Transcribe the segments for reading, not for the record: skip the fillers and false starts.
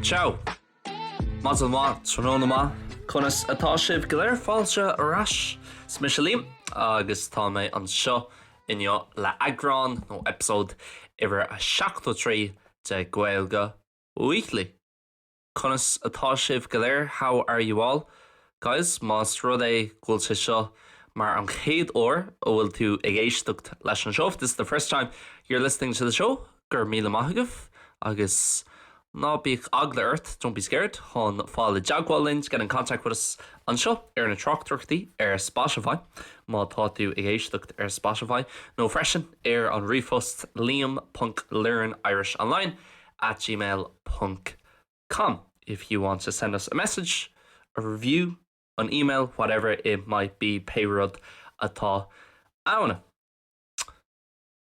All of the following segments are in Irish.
Ciao! Maidin mhaith, tráthnóna maith, conas atá sibh go léir? Fáilte ar ais! Is mise Liam agus tá mé anseo inniu le eagrán nó episode uimhir a 73 de Gaeilge Weekly. Conas atá sibh go léir? How are you all? Guys, más rud é go bhfuil sé seo mar an chéad uair a bhfuil tú ag éisteacht leis an seó, if this is the first time you're listening to the show, go raibh míle maith agaibh agus ná bíodh eagla ort, don't be scared, chun fáil i dteagmháil linn, to get in contact with us, anseo ar na tráchtaireachtaí ar Spotify, má tá tú ag éisteacht ar Spotify, nó freisin ar an ríomhphost liam ponc learnirishonline at gmail ponc com if you want to send us a message, a review, an email, whatever it might be, pé rud atá ann.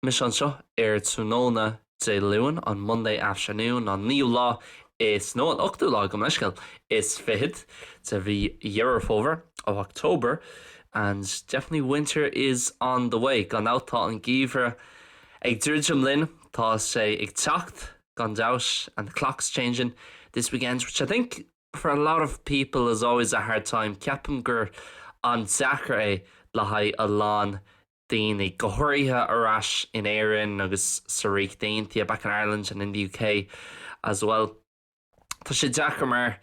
Mise anseo ar tráthnóna Dé Luain, on Monday afternoon, an naoú lá is, nó an ochtú lá gabh mo leithscéal, is fichead de mhí Dheireadh Fómhair, of October, and definitely winter is on the way. Gan dabht tá an geimhreadh ag druidim linn, tá sé ag teacht gan dabht, and the clock's changing this weekend, which I think for a lot of people is always a hard time. Ceapaim gur an-deacair é le haghaidh a lán daoine, go háirithe ar ais in Éirinn agus sa Ríocht Aontaithe, back in Ireland and in the UK as well. Tá sé deacair mar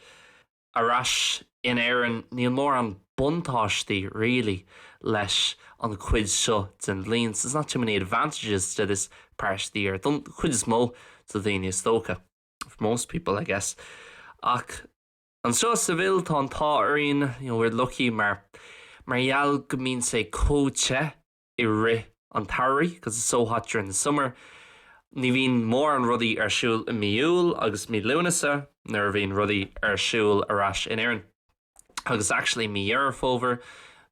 ar ais in Éirinn níl mórán buntáistí really leis an chuid seo den bhliain, so there's not too many advantages to this part of the year, don chuid is mó de dhaoine is dócha, for most people I guess. Ach anseo sa Seville tá an t-ádh orainn, you know, we're lucky mar mar gheall go mbíonn sé chomh te i rith an tsamhraidh, because it's so hot during the summer. Ní bhíonn mórán rudaí ar siúl i mí Iúil agus mí Lúnasa nuair a bhíonn rudaí ar siúl ar ais in Éirinn. Agus actually mí Dheireadh Fómhair,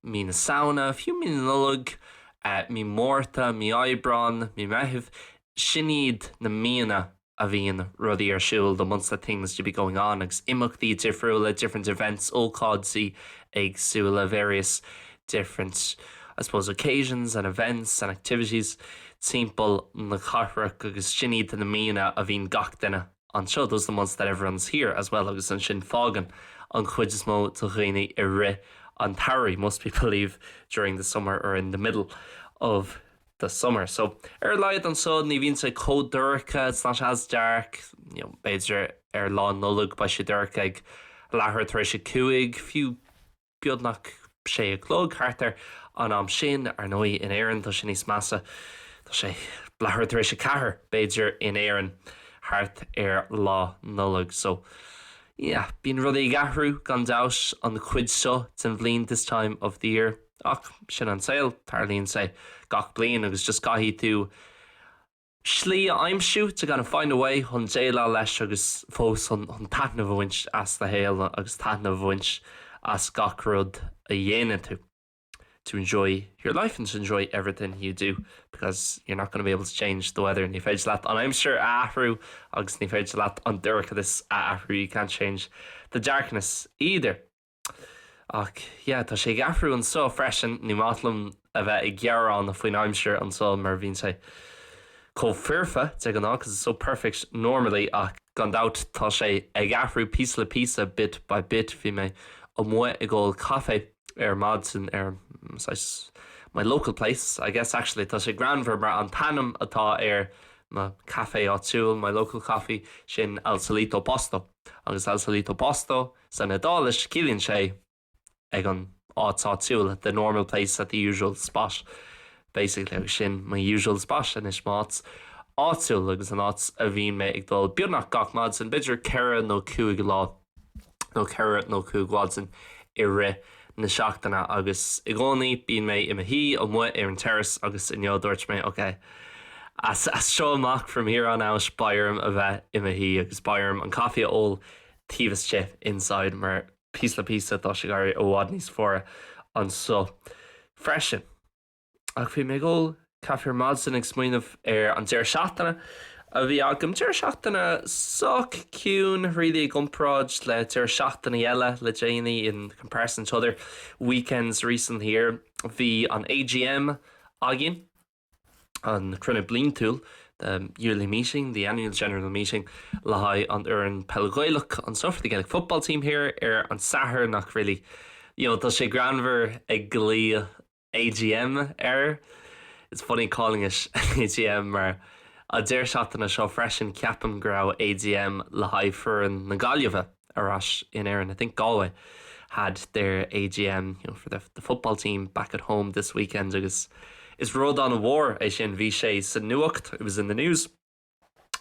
mí na Samhna, fiú mí na Nollag, mí Márta, mí Aibreán, mí Meithimh, sin iad na míonna a bhíonn rudaí ar siúl, the months that things do be going on, agus imeachtaí difriúla, different events, ócáidí éagsúla, various different, I suppose, occasions and events and activities timpeall na cathrach agus sin iad na míonna a bhíonn gach duine anseo, those are the months that everyone's here as well agus ansin fágann an chuid is mó de dhaoine i rith an tsamhraidh, most people leave during the summer or in the middle of the summer. So, ar a laghad anseo ní bhíonn sé chomh dorcha, it's not as dark, you know, b'fhéidir ar Lá Nollag beidh sé dorcha ag leathuair tar éis a cúig, fiú beagnach sé a chlog, thart ar an am sin, ar ndóigh in Éirinn tá sé níos measa, tá sé leathuair tar éis a ceathair b'fhéidir in Éirinn thart ar Lá Nollag. So, yeah, bíonn rudaí ag athrú gan dabht an chuid seo den bhliain this time of the year. Ach sin an saol, tarlaíonn sé gach bliain agus just caithfidh tú slí a aimsiú to kind of find a way chun déileáil leis agus fós chun taitneamh a bhaint as do shaol agus taitneamh a bhaint as gach rud a dhéanann tú. To enjoy your life and to enjoy everything you do because you're not going to be able to change the weather. Ní féidir leat an aimsir a athrú agus ní féidir leat an dorchadas a athrú, you can't change the darkness either. Ach yeah, tá sé ag athrú anseo freisin, ní maith liom a bheith ag gearán faoin aimsir anseo mar bhíonn sé chomh foirfe de ghnáth, cause it's so perfect normally ach gan dabht tá sé ag athrú píosa le píosa, bit by bit. Bhí mé amuigh ag ól caife ar maidin ar saghas my local place, I guess actually tá sé greannmhar mar an t-ainm atá ar mo caife áitiúil, my local coffee, sin Al Solito Posto agus Al Solito Posto San Iodáilis, ciallaíonn sé ag an áit áitiúil, the normal place at the usual spot basically agus sin my usual spot anois, m'áit áitiúil agus an áit a bhíonn mé ag dul beagnach gach maidin, b'fhéidir ceithre nó cúig lá nó ceithre nó cúig mhaidin i rith na seachtaine agus i gcónaí bíonn mé i mo shuí amuigh ar an terrace agus inniu dúirt mé ok, as seo amach from here on out beidh orm a bheith i mo shuí agus beidh orm an caife a ól taobh istigh, inside, mar píosa le píosa tá sé ag éirí i bhfad níos fuaire anseo freisin. Ach bhí mé ag ól caife ar maidin ag smaoineamh ar an deireadh seachtaine a bhí agam. Deireadh seachtaine sách ciúin really i gcomparáid le deireadh seachtainí eile le déanaí in comparison to other weekends recently here. Bhí an AGM againn. An Cruinniú Bliantúil, the yearly meeting, the annual general meeting, le haghaidh an fhoireann Peil Ghaelach anseo for the Gaelic football team here ar an Satharn nach really you know tá sé greannmhar ag glaoch AGM air. It's funny calling it an AGM mar an deireadh seachtaine seo freisin ceapaim go raibh AGM le haghaidh foireann na Gaillimhe ar ais in Éirinn. I think Galway had their AGM you know, for the, the football team back at home this weekend agus is rud an-mhór é sin bhí sé sa nuacht, it was in the news.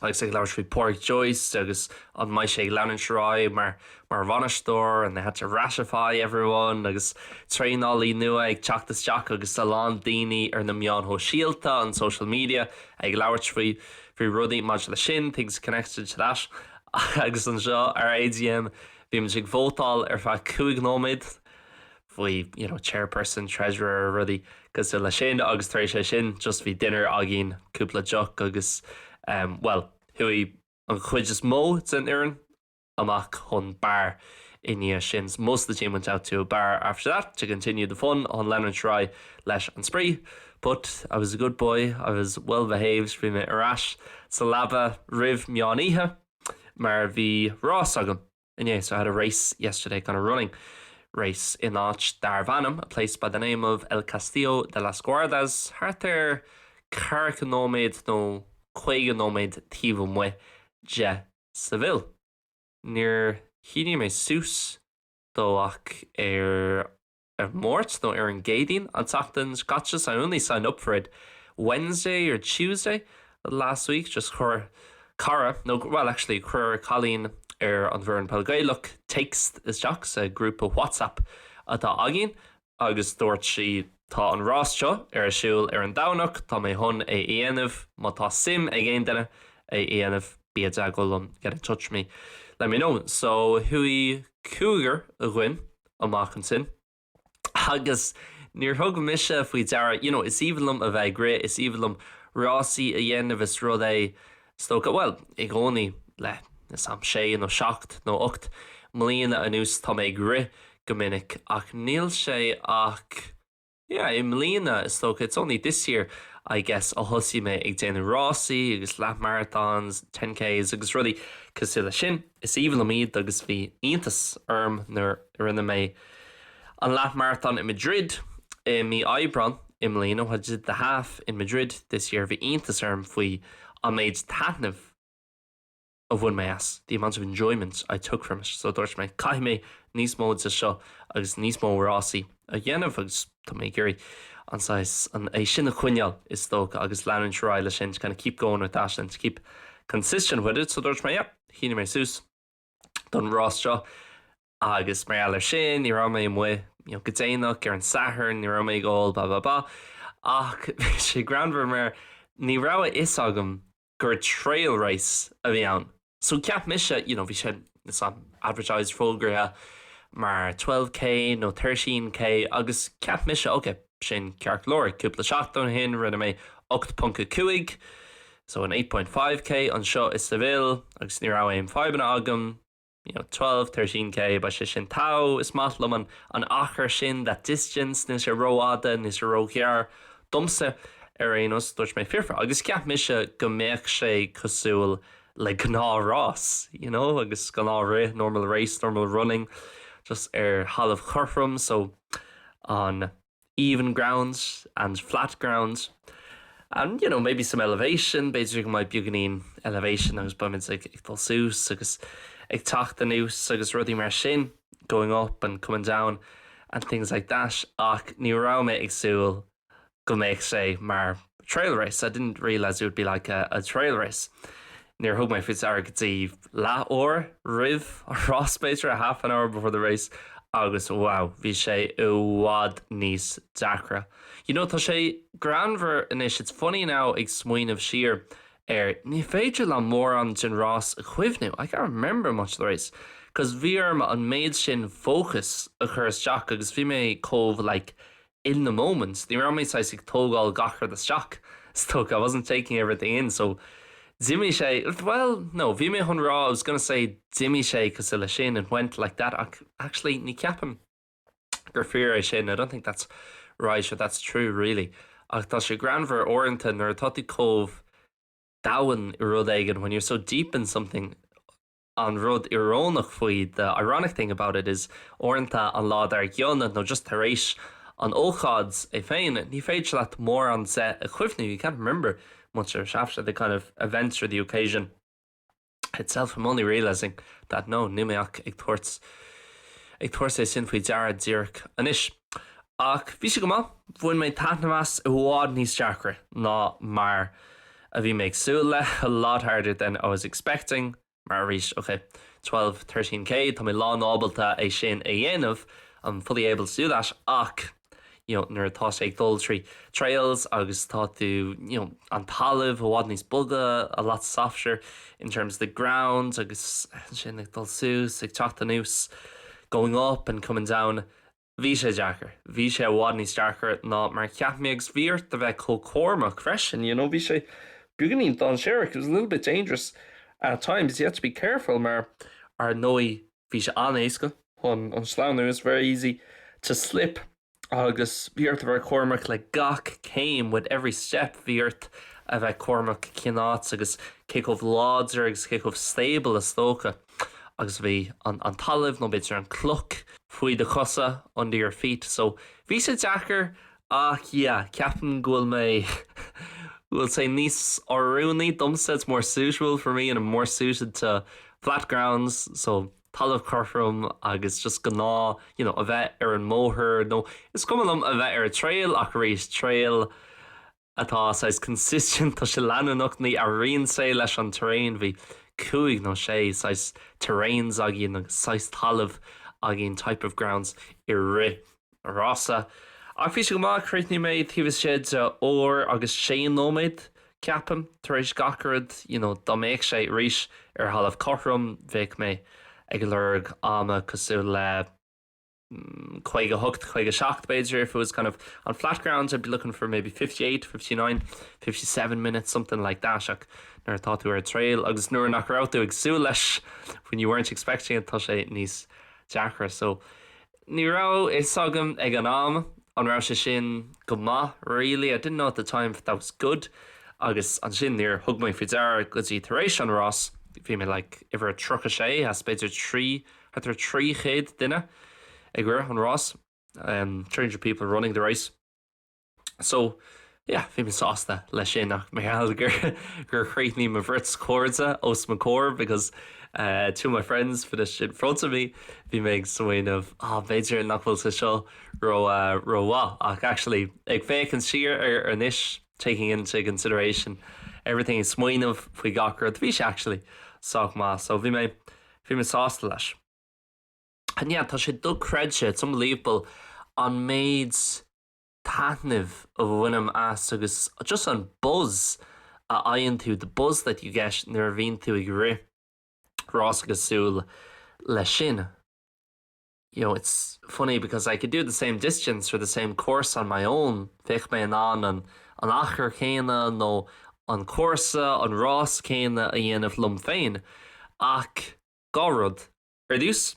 Agus ag labhairt faoi Pádraic Joyce agus an mbeidh sé ag leanúint ar aghaidh mar mar bhainisteoir and they had to ratify everyone agus traenálaí nua ag teacht isteach agus a lán daoine ar na meáin shóisialta, on social media, ag labhairt faoi faoi rudaí maidir leis sin, things connected to that. Agus anseo ar AGM bhí muid ag vótáil ar feadh 5 nóiméad faoi you know chairperson, treasurer, rudaí cosúil leis sin agus tar éis é sin just bhí dinnéar againn, cúpla deoch agus um bhuel chuaigh an chuid is mó den fhoireann amach chun beáir i ndiaidh sin. So most of the team went out to a bar after that to continue the fun chun leanúint ar aghaidh leis an spraoi. But I was a good boy, I was well behaved, bhí mé ar ais sa leaba roimh meán oíche mar bhí rás agam inné. So I had a race yesterday, kind of running race in áit darbh ainm, a place by the name of El Castillo de las Guardas, thart ar 40 nóiméad nó 50 nóiméad taobh amuigh de Seville. Níor shínigh mé suas dó ach ar an Máirt nó ar an gCéadaoin an tseachtain seo caite so I only signed up for it Wednesday or Tuesday last week just chuir cara, nó well actually chuir cailín ar an bhfoireann Peil Gaelach téacs isteach sa ghrúpa WhatsApp atá againn agus dúirt sí tá an rás seo ar siúl ar an Domhnach, tá mé chun é a dhéanamh, má tá suim ag aon duine é a dhéanamh bí i dteagmháil liom, get in touch me, let me know. So chuaigh cúigear againn amach ansin agus níor thug mise faoi deara, you know, is aoibhinn liom a bheith ag rith, is aoibhinn liom rásaí a dhéanamh, is rud é is dócha, bhuel, i gcónaí le is am sé nó seacht nó ocht mbliana anuas tá mé ag rith go minic ach níl sé ach yeah, i mbliana is dócha, it's only this year I guess a thosaigh mé ag déanamh rásaí agus leath marathons, 10Ks agus rudaí cosúil leis sin. Is aoibhinn liom iad agus bhí iontas orm nuair a rinne mé an leath maratón i Madrid i mí Aibreán i mbliana, I did the half in Madrid this year, bhí iontas orm faoi an méid taitnimh a bhain mé as, the amount of enjoyment I took from it. So dúirt mé, caithfidh mé níos mó de seo agus níos mó rásaí a dhéanamh agus tá mé ag iarraidh an saghas, an, é sin a choinneáil is dócha agus leanúint ar aghaidh leis sin, to kind of keep going with that and to keep consistent with it. So dúirt mé, yeah, shínigh mé suas don rás seo agus mar gheall air sin ní raibh mé amuigh you know, go déanach ar an Satharn, ní raibh mé ag ól, blah blah blah. Ach bhí sé greannmhar mar ní raibh a fhios agam gur trail race a bhí ann. So cheap mise, you know, bhí sé advertised fógraithe mar 12K nó 13K agus cheap mise, ok, sin ceart go leor, cúpla seachtain ó shin rinne mé 8.5, so an 8.5K anseo i Seville agus ní raibh aon fadhbanna agam, you know, 12, 13K, beidh sé sin togha, is maith liom an an achar sin, that distance, níl sé rófhada, níl sé róghearr domsa ar aon nós, dúirt mé foirfe. Agus cheap mise go mbeadh sé cosúil le gnáthrás, you know, agus gnáthrith, normal race, normal running, just ar thalamh chothrom, so on even ground and flat ground and you know maybe some elevation, b'fhéidir go mbeidh beagáinín elevation agus beimid ag ag dul suas agus ag teacht anuas agus rudaí mar sin, going up and coming down and things like that ach ní raibh mé ag súil go mbeadh sé mar trail race, I didn't realise it would be like a, a trail race. Níor thug mé faoi deara go dtí leathuair roimh an rás b'fhéidir, a half an hour before the race agus wow, bhí sé i bhfad níos deacra. You know, tá sé greannmhar anois, it's funny now ag smaoineamh siar air, ní féidir liom mórán den rás a chuimhniú, I can't remember much of the race, cos bhí orm an méid sin fócas a chur isteach agus bhí mé chomh like in the moment, ní raibh mé saghas ag tógáil gach rud isteach, is dócha, I wasn't taking everything in, so d'imigh sé, well, no, bhí mé chun rá, I was gonna say d'imigh sé cosúil leis sin, it went like that, ach actually ní ceapaim gur fíor é sin, I don't think that's right or that's true really. Ach tá sé greannmhar uaireanta nuair atá tú chomh domhain i rud éigin, when you're so deep in something, an rud íorónach faoi, the ironic thing about it is uaireanta an lá dár gcionn nó just tar éis an ócáid é féin, ní féidir leat mórán de a chuimhniú, you can't remember much of after the kind of event or the occasion itself. I'm only realising that now, níl mé ach ag tabhairt ag tabhairt é sin faoi deara díreach anois. Ach bhí sé go maith, bhain mé taitneamh as, i bhfad níos deacra ná mar a bhí mé ag súil le, a lot harder than I was expecting, mar arís, ok, 12, 13K, tá mé lánábalta é sin a dhéanamh, I'm fully able to do that, ach you know, nuair atá sé ag dul trí trails agus tá tú you know, an talamh i bhfad níos boga, a lot softer in terms of the ground agus sin ag dul suas ag teacht anuas, going up and coming down. Bhí sé deacair. Bhí sé i bhfad níos deacra ná mar a cheap mé agus bhí ort a bheith chomh cúramach freisin, you know, bhí sé beagáinín dainséarach, it was a little bit dangerous at times, you had to be careful mar ar ndóigh bhí sé an-éasca chun an sleamhnú, it's very easy to slip agus bhí ort a bheith cúramach le gach céim, with every step, bhí ort a bheith cúramach cén áit agus cé chomh láidir agus cé chomh stable is dócha agus bhí an an talamh nó b'fhéidir an cloch faoi do chosa, under your feet. So bhí sé deacair ach yeah, ceapaim go bhfuil mé go bhfuil sé níos oiriúnaí domsa, it's more suitable for me and I'm more suited to flat grounds, so talamh cothrom agus just gnáth you know, a bheith ar an mbóthar nó is cuma liom a bheith ar trail ach arís trail atá saghas consistent, tá sé leanúnach, ní athraíonn sé leis an terrain, bhí cúig nó sé saghas terrains againn agus saghas talamh againn, type of grounds, i rith an rása. Ach bhí sé go maith, chríochnaigh mé taobh istigh de uair agus sé nóiméad, ceapaim, tar éis gach rud, you know, dá mbeadh sé arís ar thalamh cothrom, bheadh mé ag lorg ama cosúil le 58, 57 b'fhéidir, if it was kind of on flat ground I'd be looking for maybe 58, 59, 57 minutes, something like that ach nuair atá tú ar trail agus nuair nach raibh tú ag súil leis when you weren't expecting it tá sé níos deacra. So ní raibh fhios agam ag an am an raibh sé sin go maith really, I didn't know at the time if that was good agus ansin níor thug mé faoi deara go dtí tar éis an rás bhí mé like uimhir 36 as b'fhéidir 3 thart ar 300 duine ag rith an rás, 300 people running the race. So yeah, bhí mé sásta leis sin ach mar gheall gur gur chríochnaigh mo bheirt chairde os mo chomhair because two of my friends finished in front of me, bhí mé ag smaoineamh ah b'fhéidir nach bhfuil sé seo ró rómhaith ach actually ag féachaint siar air anois taking into consideration everything ag smaoineamh faoi gach rud bhí sé actually sách maith so bhí mé Bhí mé sásta leis. And yeah, tá sé dochreidte, it's unbelievable, an méid taitnimh a bhainim as agus just an buzz a fhaigheann tú, the buzz that you get nuair a bhíonn tú ag rith rása cosúil leis sin. You know, it's funny because I could do the same distance or the same course on my own, bheadh mé in ann an an achar céanna nó an cúrsa, an rás céanna a dhéanamh liom féin. Ach dhá rud. Ar dtús,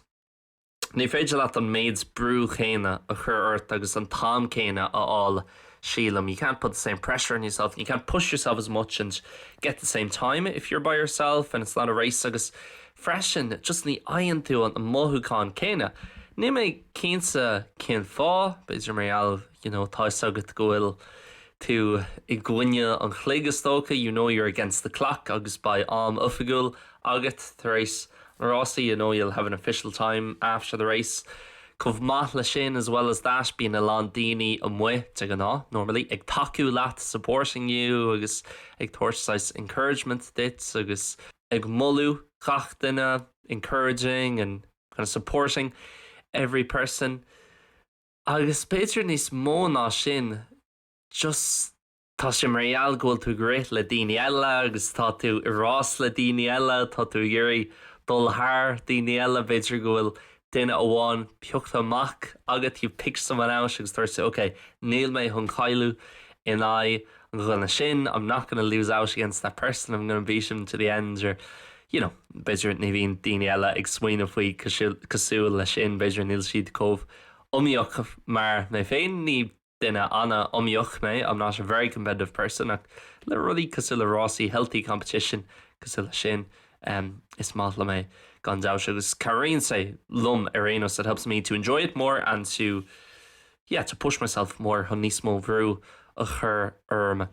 ní féidir leat an méid brú chéanna a chur ort agus an t-am céanna a fháil, sílim. You can't put the same pressure on yourself and you can't push yourself as much and get the same time if you're by yourself and it's not a race agus freisin just ní fhaigheann tú an mothúchán céanna. Níl mé cinnte cén fáth, b'fhéidir mar gheall you know tá fhios agat go bhfuil tú i gcoinne an chloig is dócha, you know you're against the clock agus beidh am oifigiúil agat tar éis an rása, you know you'll have an official time after the race. Chomh maith leis sin, as well as that, bíonn a lán daoine amuigh de ghnáth, normally, ag tacú leat, supporting you, agus ag tabhairt saghas encouragement duit agus ag moladh gach duine, encouraging and kind of supporting every person. Agus b'fhéidir níos mó ná sin, just tá sé mar gheall go bhfuil tú ag rith le daoine eile agus tá tú i rás le daoine eile, tá tú ag iarraidh dul thar daoine eile, b'fhéidir go bhfuil duine amháin pioctha amach agat, you've picked someone out agus dúirt tú ok, níl mé chun cailleadh in aghaidh an dhuine sin, I'm not gonna lose out against that person, I'm gonna beat him to the end or you know, b'fhéidir ní bhíonn daoine eile ag smaoineamh faoi cosúil leis sin, b'fhéidir níl siad chomh iomaíoch mar mé féin, ní. duine an-iomaíoch mé, I'm not a very competitive person, ach le rudaí cosúil le rásaí, healthy competition cosúil le sin, is maith liom é gan dabht agus cabhraíonn sé liom ar aon nós, it helps me to enjoy it more and to, yeah, to push myself more chun níos mó bhrú a chur orm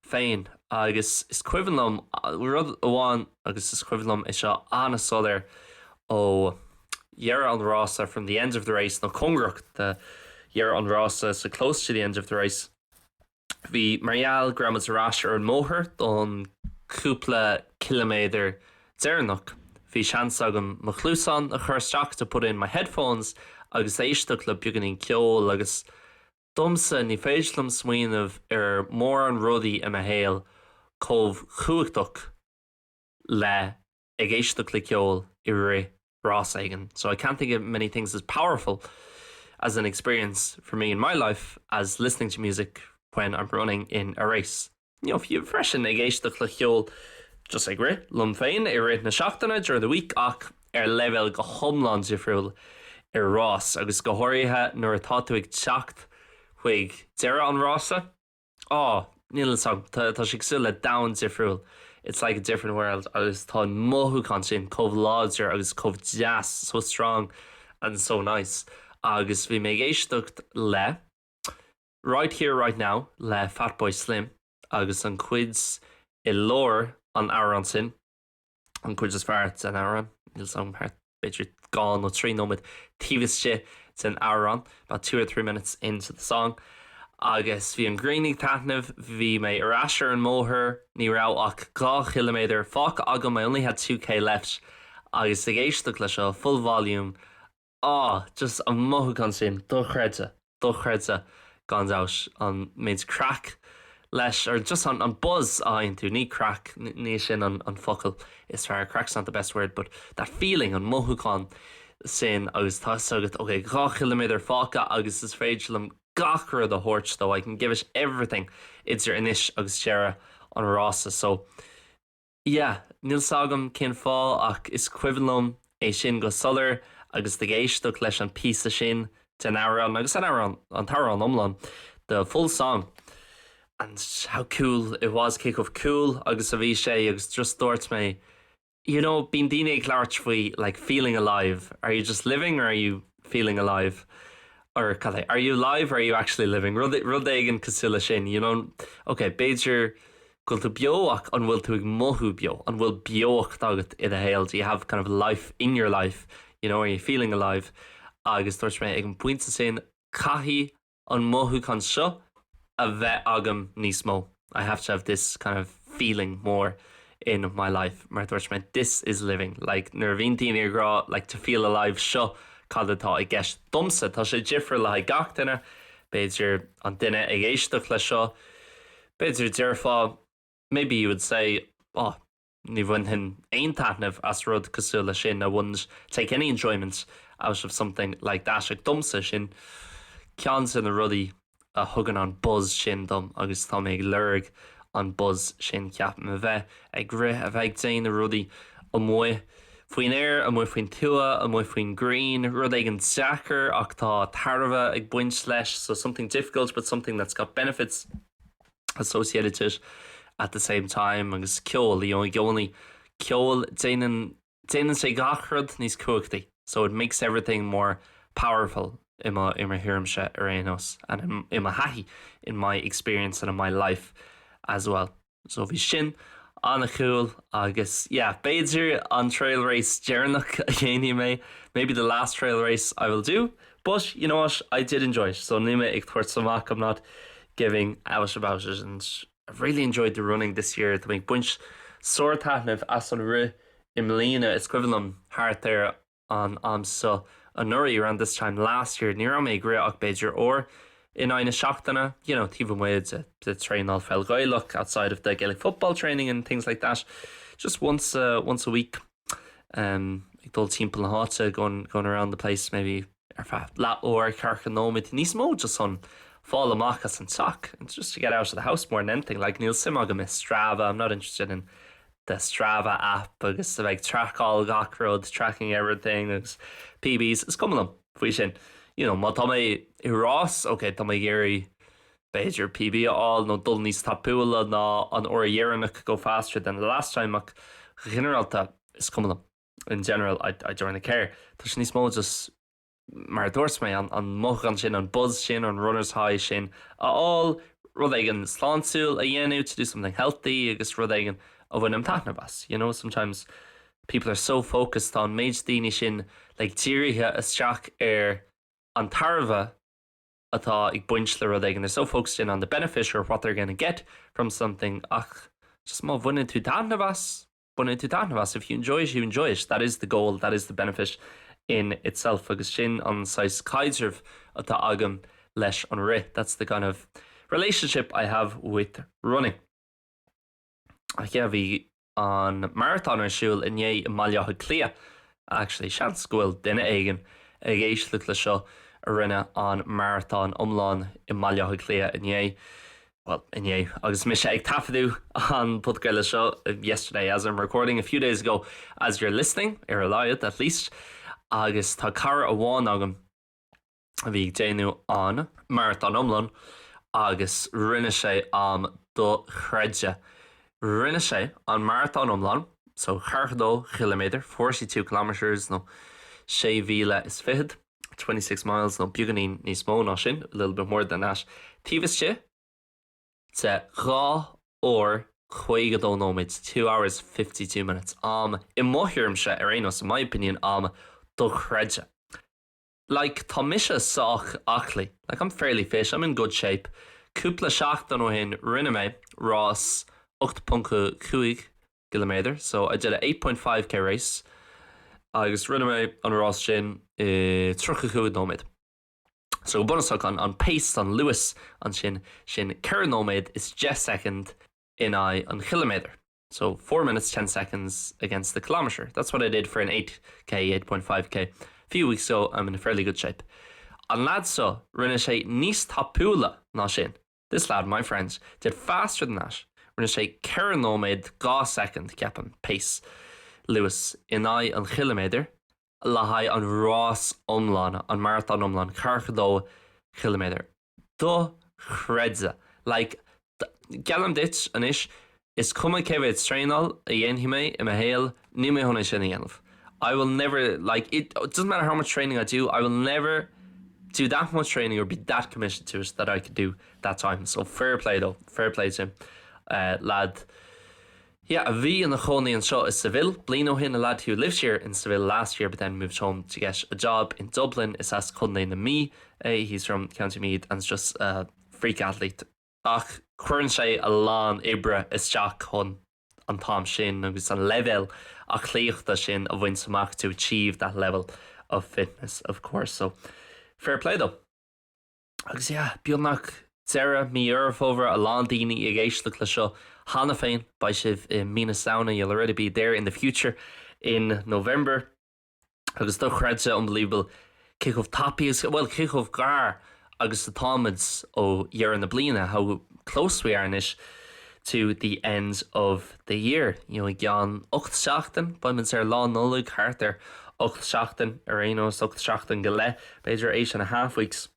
féin. Agus is cuimhin liom rud amháin agus is cuimhin liom é seo an-soiléir ó dheireadh an rása, from the end of the race, nó cóngarach do dheireadh an rása, so close to the end of the race. Bhí, mar gheall go raibh muid ar ais ar an mbóthar don chúpla ciliméadar deireanach, bhí seans agam mo chluasáin a chur isteach, to put in my headphones, agus éisteacht le beagáinín ceoil agus domsa ní féidir liom smaoineamh ar mórán rudaí i mo shaol chomh cumhachtach le ag éisteacht le ceol i rith rás éigin. So I can't think of many things as powerful as an experience for me in my life as listening to music when I'm running in a race. You know, fiú freisin ag éisteacht le ceol just ag rith liom féin i rith na seachtaine during the week ach ar leibhéal go hiomlán difriúil i rás agus go háirithe nuair atá tú ag teacht chuig deireadh an rása. Á, níl a fhios agam, tá sé cosúil le domhan difriúil, it's like a different world agus tá an mothúchán sin chomh láidir agus chomh deas, so strong and so nice. Agus bhí mé ag éisteacht le Right Here Right Now le Fatboy Slim agus an chuid i lár an amhráin sin, an chuid is fearr den amhrán, níl a fhios agam, thart b'fhéidir 2 nó 3 nóiméad taobh istigh den amhrán, about 2 or 3 minutes into the song, agus bhí an ghrian ag taitneamh, bhí mé ar ais ar an mbóthar, ní raibh ach 2 chiliméadar fágtha agam, I only had 2k left, agus ag éisteacht le seo, full volume, Ah, just an mothúchán sin, dochreidte, dochreidte gan dabht, an méid craic leis, or just an an buzz a fhaigheann tú, ní craic, ní sin an an focal is fearr, craic's not the best word, but that feeling, an mothúchán sin agus tá fhios agat, ok, 2 chiliméadar fágtha agus is féidir liom gach rud a thabhairt dó, I can give it everything idir anois agus deireadh an rása, so Yeah, níl 's agam cén fáth ach is cuimhin liom é sin go soiléir agus ag éisteacht leis an píosa sin den amhrán agus an amhrán, an t-amhrán iomlán, the full song and how cool it was, cé chomh cool agus a bhí sé agus just dúirt mé, you know, bíonn daoine ag labhairt faoi like feeling alive, are you just living or are you feeling alive? Or cad é, are you alive or are you actually living? Rud, rud éigin cosúil leis sin, you know, ok, b'fhéidir go bhfuil tú beo ach an bhfuil tú ag mothú beo? An bhfuil beocht agat i do shaol? Do you have kind of life in your life? You know, are you feeling alive? Agus dúirt mé ag an bpointe sin, caithfidh an mothúchán seo a bheith agam níos mó. I have to have this kind of feeling more in my life. Mar dúirt mé, this is living. Like, nuair a bhíonn daoine ag rá, like, to feel alive, seo cad atá i gceist domsa. Tá sé difriúil le haghaidh gach duine. B'fhéidir an duine ag éisteacht leis seo, B'fhéidir déarfá, maybe you would say, oh, ní bhainfinn aon taitneamh as rud cosúil leis sin, I wouldn't take any enjoyment out of something like that. Ach domsa, sin ceann de na rudaí a thugann an buzz sin dom agus tá mé ag lorg an buzz sin, ceapaim, a bheith ag rith, a bheith ag déanamh rudaí amuigh faoin aer, amuigh faoin tuath, amuigh faoin ngrian, rud éigin deacair ach tá tairbhe ag baint leis, so something difficult but something that's got benefits associated to it at the same time agus ceol, you know, i gcónaí ceol déanann déanann sé gach rud níos cumhachtaí so it makes everything more powerful i mo i mo thuairimse ar aon nós and i mo thaithí in my experience and in my life as well. So bhí sin an-cool agus yeah b'fhéidir an trail race deireanach a dhéanfaidh mé, maybe the last trail race I will do, but you know what, I did enjoy it, so níl mé ag tabhairt amach, I'm not giving out about it and I've really enjoyed the running this year, tá mé ag baint sár-taitneamh as an rith i mbliana, is cuimhin liom thart ar an am seo anuraidh, around this time last year, ní raibh mé ag rith ach b'fhéidir uair in aghaidh na seachtaine, you know, taobh amuigh de de traenáil pheil Ghaelach, outside of the Gaelic football training and things like that, just once a once a week, um, ag dul timpeall na háite, going going around the place maybe ar feadh leathuair, ceathracha nóiméad, níos mó just chun fáil amach as an teach, and just to get out of the house more than anything, like níl suim agam i Strava, I'm not interested in the Strava app agus a bheith ag traiceáil gach rud, tracking everything agus PBs, is cuma liom faoi sin. You know, má tá mé i rás, ok, tá mé ag iarraidh. b'fhéidir PB a fháil nó dul níos tapúla ná an uair dheireanach go faster than the last time ach go ginearálta is cuma liom. In general I I don't really care. Tá sé níos mó just mar a dúirt mé an an mothúchán sin, an buzz sin, an runner's high sin a fháil, rud éigin sláintiúil a dhéanamh, to do something healthy agus rud éigin a bhainim taitneamh as. You know, sometimes people are so focused tá an méid daoine sin like dírithe isteach ar an tairbhe atá ag baint le rud éigin, they're so focused in on the benefit or what they're gonna get from something ach just má bhaineann tú taitneamh as, baineann tú taitneamh as, if you enjoy it, you enjoy it, that is the goal, that is the benefit in itself agus sin an saghas caidreamh atá agam leis an rith, that's the kind of relationship I have with running. Ach yeah, bhí an maratón ar siúl inné i mBaile Átha Cliath. Actually, seans go bhfuil duine éigin ag éisteacht le seo a rinne an maratón iomlán i mBaile Átha Cliath inné. Bhuel, inné, agus mise ag taifeadadh an podchraoladh seo, yesterday as I'm recording, a few days ago as you're listening, ar a laghad, at least. Agus tá cara amháin agam a bhí ag déanamh an maratón iomlán agus rinne sé am dochreidte. Rinne sé an maratón iomlán, so 42 chiliméadar, 42 kilometres, nó sé mhíle is fichead, 26 miles, nó beagáinín níos mó ná sin, a little bit more than that, taobh istigh de 2 uair 52 nóiméad, 2 hours 52 minutes, am, i mo thuairimse ar aon nós, in my opinion, am dochreidte. Like, tá mise sách aclaí. Like, I'm fairly fit, I'm in good shape. Cúpla seachtain ó shin rinne mé rás 8.5 gciliméadar, so I did a 8.5k race agus rinne mé an rás sin i 35 nóiméad. So go bunúsach an an pace, an luas ansin, sin 4 nóiméad is 10 soicind in aghaidh an chiliméadair. So 4 minutes 10 seconds against the kilometre. That's what I did for an 8k, 8.5k a few weeks ago, I'm in fairly good shape. An lad seo, rinne sé níos tapúla ná sin. This lad, my friend, did faster than that. Rinne sé 4 nóiméad 2 soicind, ceapaim, pace, luas, in aghaidh an chiliméadair le haghaidh an rás iomlán, an maratón iomlán, 42 chiliméadar. Dochreidte. Like, geallaim duit anois, is cuma cé mhéad traenáil a dhéanfaidh mé i mo shaol, níl mé chun é sin a dhéanamh. I will never, like, it doesn't matter how much training I do, I will never do that much training or be that committed to it that I could do that time. So fair play though, fair play to him. Uh, lad. Yeah, a bhí ina chónaí anseo i Seville bliain ó shin, a lad who lived here in Seville last year but then moved home to get a job in Dublin. Is as Contae na Mí é, he's from County Meath and is just a freak athlete. Ach cuireann sé a lán oibre isteach chun an t-am sin agus an leibhéal aclaíochta sin a bhaint amach to achieve that level of fitness of course. So fair play though. Agus yeah, beagnach deireadh mí Dheireadh Fómhair, a lán daoine ag éisteacht le seo cheana féin, beidh sibh i mí na Samhna, you'll already be there in the future in November. Agus dochreidte, unbelievable, cé chomh tapaidh is, bhuel, cé chomh gar agus atáimid ó dheireadh na bliana, how close we are anois to the end of the year. You know, i gceann 8 seachtain, beimid ar Lá Nollag, thart ar 8 seachtain ar aon nós, 8 seachtain go leith, b'fhéidir 8 and a half weeks.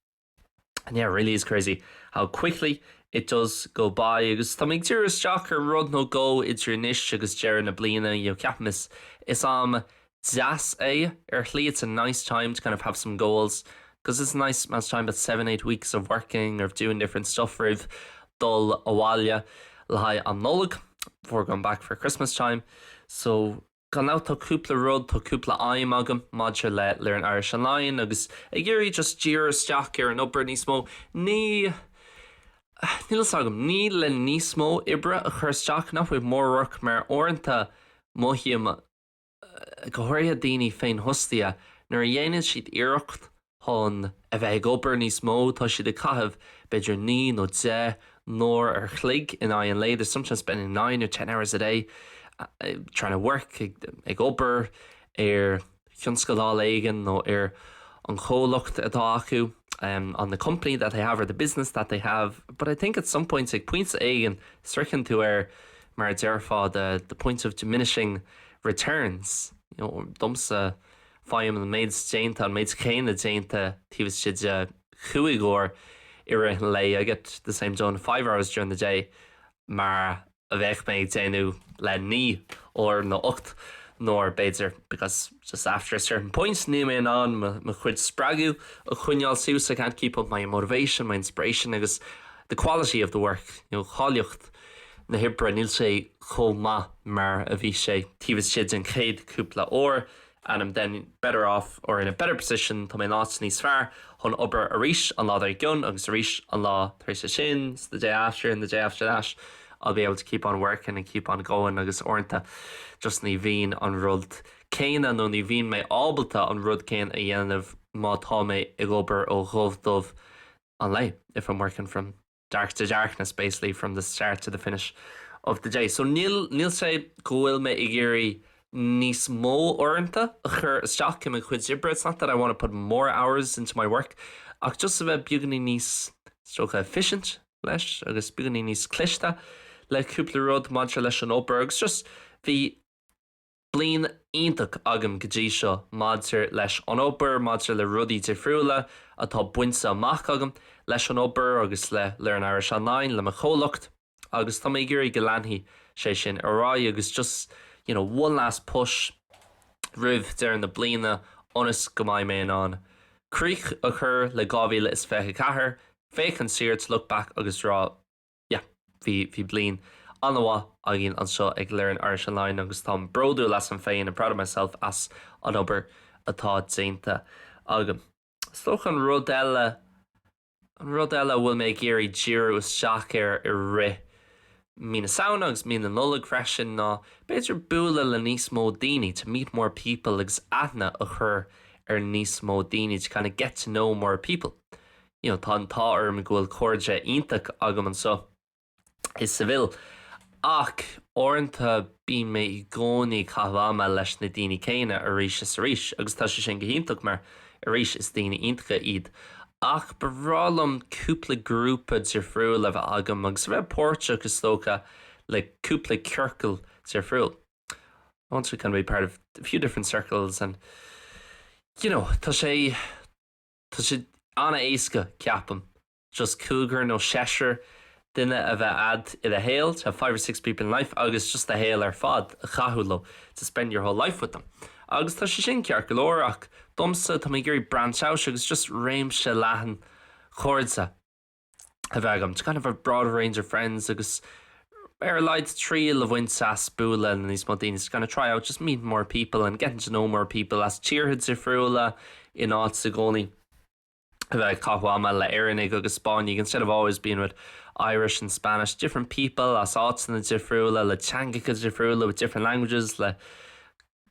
And yeah, it really is crazy how quickly it does go by agus tá mé ag díriú isteach ar rud nó dhó idir anois agus deireadh na bliana, you know, ceapaim is is am deas é ar shlí, it's a nice time to kind of have some goals because it's a nice amount of time, about 7, 8 weeks of working or of doing different stuff roimh dul abhaile le haghaidh an Nollaig, before going back for Christmas time. So Gan dabht tá cúpla rud, tá cúpla aidhm agam maidir le Learn Irish Online agus ag iarraidh just díriú isteach ar an obair níos mó. Ní, níl fhios agam, ní le níos mó oibre a chur isteach, not with more work, mar uaireanta mothaím, go háirithe daoine féinfhostaithe, nuair a dhéanann siad iarracht chun a bheith ag obair níos mó, tá siad ag caitheamh b'fhéidir 9 nó 10 n-uair ar chloig in aghaidh an lae, they're sometimes spending 9 or 10 hours a day trying to work, ag obair ar thionscadal éigin nó ar an chomhlacht atá acu, on the company that they have or the business that they have. But I think at some point, ag pointe éigin, sroicheann tú ar, mar a déarfá, the, the point of diminishing returns. You know, domsa, Faighim an méid déanta, an méid céanna déanta taobh istigh de chúig uair i rith an lae, I get the same done 5 hours during the day mar a bheadh mé ag déanamh le 9 uair nó 8 n-uair b'fhéidir because just after a certain point níl mé in ann mo chuid spreagadh a choinneáil suas, I can't keep up my motivation, my inspiration agus the quality of the work, you know cáilíocht na hoibre, níl sé chomh maith mar a bhí sé taobh istigh den chéad cúpla uair. and I'm then better off or in a better position, tá mé in áit níos fearr chun obair arís an lá dár gcionn agus arís an lá tar éis sin, so the day after and the day after that, I'll be able to keep on working and keep on going agus uaireanta just ní bhíonn an rud céanna nó ní bhíonn mé ábalta an rud céanna a dhéanamh má tá mé ag obair ó dhubh dubh an lae, if I'm working from dark to darkness basically from the start to the finish of the day. So níl níl sé go bhfuil mé ag iarraidh níos mó uaireanta a chur isteach i mo chuid oibre, it's not that I want to put more hours into my work, ach just a bheith beagáinín níos is dócha efficient leis agus beagáinín níos cliste le cúpla rud maidir leis an obair agus just bhí Bliain iontach agam go dtí seo maidir leis an obair, maidir le rudaí difriúla atá bainte amach agam leis an obair agus le Learn Irish Online, le mo chomhlacht agus tá mé ag iarraidh go leanfaidh sé sin ar aghaidh agus just you know one last push roimh deireadh na bliana ionas go mbeidh mé in ann críoch a chur le 2024, féachaint siar to look back agus rá yeah, bhí, bhí bliain an-mhaith againn anseo ag Learn Irish Online agus táim bródúil asam féin, I'm proud of myself as an obair atá déanta agam. Is dócha an rud eile, an rud eile a bhfuil mé ag iarraidh díriú isteach air i rith mí na Samhna agus mí na Nollag freisin ná b'fhéidir bualadh le níos mó daoine, to meet more people agus aithne a chur ar níos mó daoine, to kind of get to know more people. You know, tá an t-ádh orm go bhfuil cairde iontach agam anseo i Seville ach uaireanta bíonn mé i gcónaí ag caitheamh ama leis na daoine céanna arís is arís agus tá sé sin go hiontach mar arís is daoine iontacha iad ach ba bhreá liom cúpla grúpa difriúil a bheith agam agus a bheith páirteach is dócha le cúpla ciorcal difriúil. I want to kind of be part of a few different circles and you know, tá sé Tá sé an-éasca, ceapaim, just cúigear nó seisear duine a bheith a'd i do shaol, to have five or six people in life, agus just do shaol ar fad a chaitheamh leo, to spend your whole life with them. Agus tá sé sin ceart go leor ach domsa, tá mé ag iarraidh branch out agus just réimse leathan cairde a bheith agam, to kind of have a broad range of friends agus ar a laghad triail a bhaint as bualadh le níos mó daoine, to kind of try out just meeting more people and getting to know more people as tíortha difriúla in áit i gcónaí a bheith ag caitheamh ama le Éireannaigh agus Spáinnigh instead of always being with Irish and Spanish, different people as áiteanna difriúla le teangacha difriúla with different languages le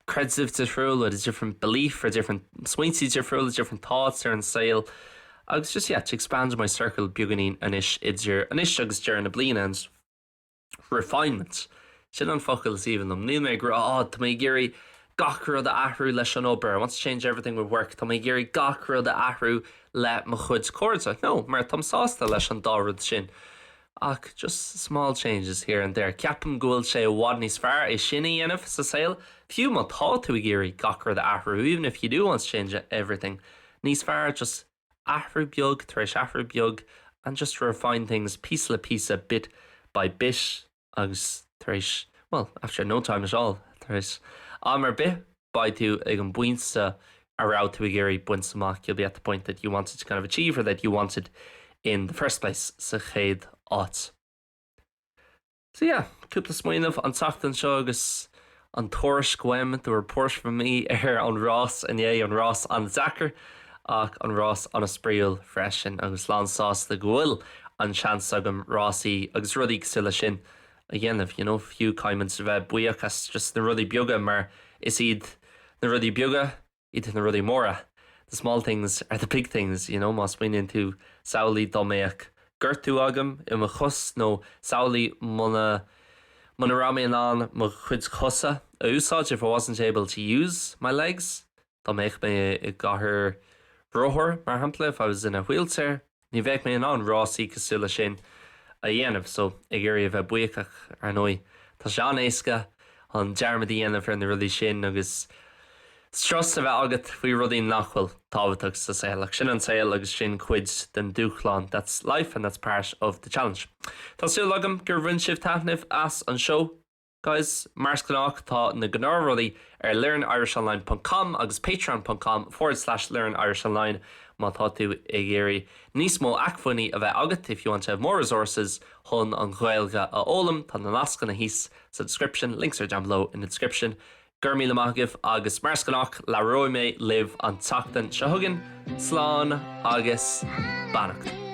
creidimh difriúil with a different belief or different smaointe difriúla, different thoughts ar an saol agus just yeah to expand my circle beagáinín anois idir anois agus deireadh na bliana and refinement. Sin an focal is aoibhinn liom. Níl mé ag rá oh tá mé ag iarraidh gach rud a athrú leis an obair, I want to change everything with work, tá mé ag iarraidh gach rud a athrú le mo chuid cairde. No, mar táim sásta leis an dá rud sin. Ach just small changes here and there. Ceapaim go bhfuil sé i bhfad níos fearr é sin a dhéanamh sa saol, fiú má tá tú ag iarraidh gach rud a athrú, even if you do want to change everything, níos fearr just athrú beag tar éis athrú beag and just refine things píosa le píosa, bit by bit agus tar éis, well, after no time at all, tar éis am ar bith, beidh tú ag an bpointe a raibh tú ag iarraidh baint amach, you'll be at the point that you wanted to kind of achieve or that you wanted in the first place, sa chéad áit. So yeah, cúpla smaoineamh an tseachtain seo agus an tuairisc uaim, the report from me ar an rás inné, an rás an-deacair ach an rás an-spraíúil freisin agus lán sásta go bhfuil an seans agam rásaí agus rudaí cosúil leis sin a dhéanamh, you know, fiú caithfidh muid a bheith buíoch as just na rudaí beaga mar is iad na rudaí beaga iad na rudaí móra, the small things are the big things, you know, má smaoiníonn tú samhlaigh dá mbeadh gortú agam i mo chos nó samhlaigh muna muna raibh mé in ann mo chuid cosa a úsáid, if I wasn't able to use my legs, Dá mbeadh mé i gcathaoir rothar, mar shampla, if I was in a wheelchair, ní bheadh mé in ann rásaí cosúil leis sin a dhéanamh. So, ag iarraidh a bheith buíochach, ar ndóigh. Tá sé an-éasca an dearmad a dhéanamh ar na rudaí sin agus Strus a bheith agat faoi rudaí nach bhfuil tábhachtach sa saol, ach sin an saol agus sin cuid den dúshlán, that's life and that's part of the challenge. Tá súil agam gur bhain sibh taitneamh as an seó, guys. Mar is gnách, tá na gnáthrudaí ar learnirishonline ponc com agus patreon ponc com forward slash learnirishonline má tá tú ag iarraidh níos mó acmhainní a bheith agat, if you want to have more resources chun an Ghaeilge a fhoghlaim, tá na nascanna thíos sa description, links are down below in the description. Go raibh míle maith agaibh agus mar is gnách labhróidh mé libh an tseachtain seo chugainn. Slán agus beannacht.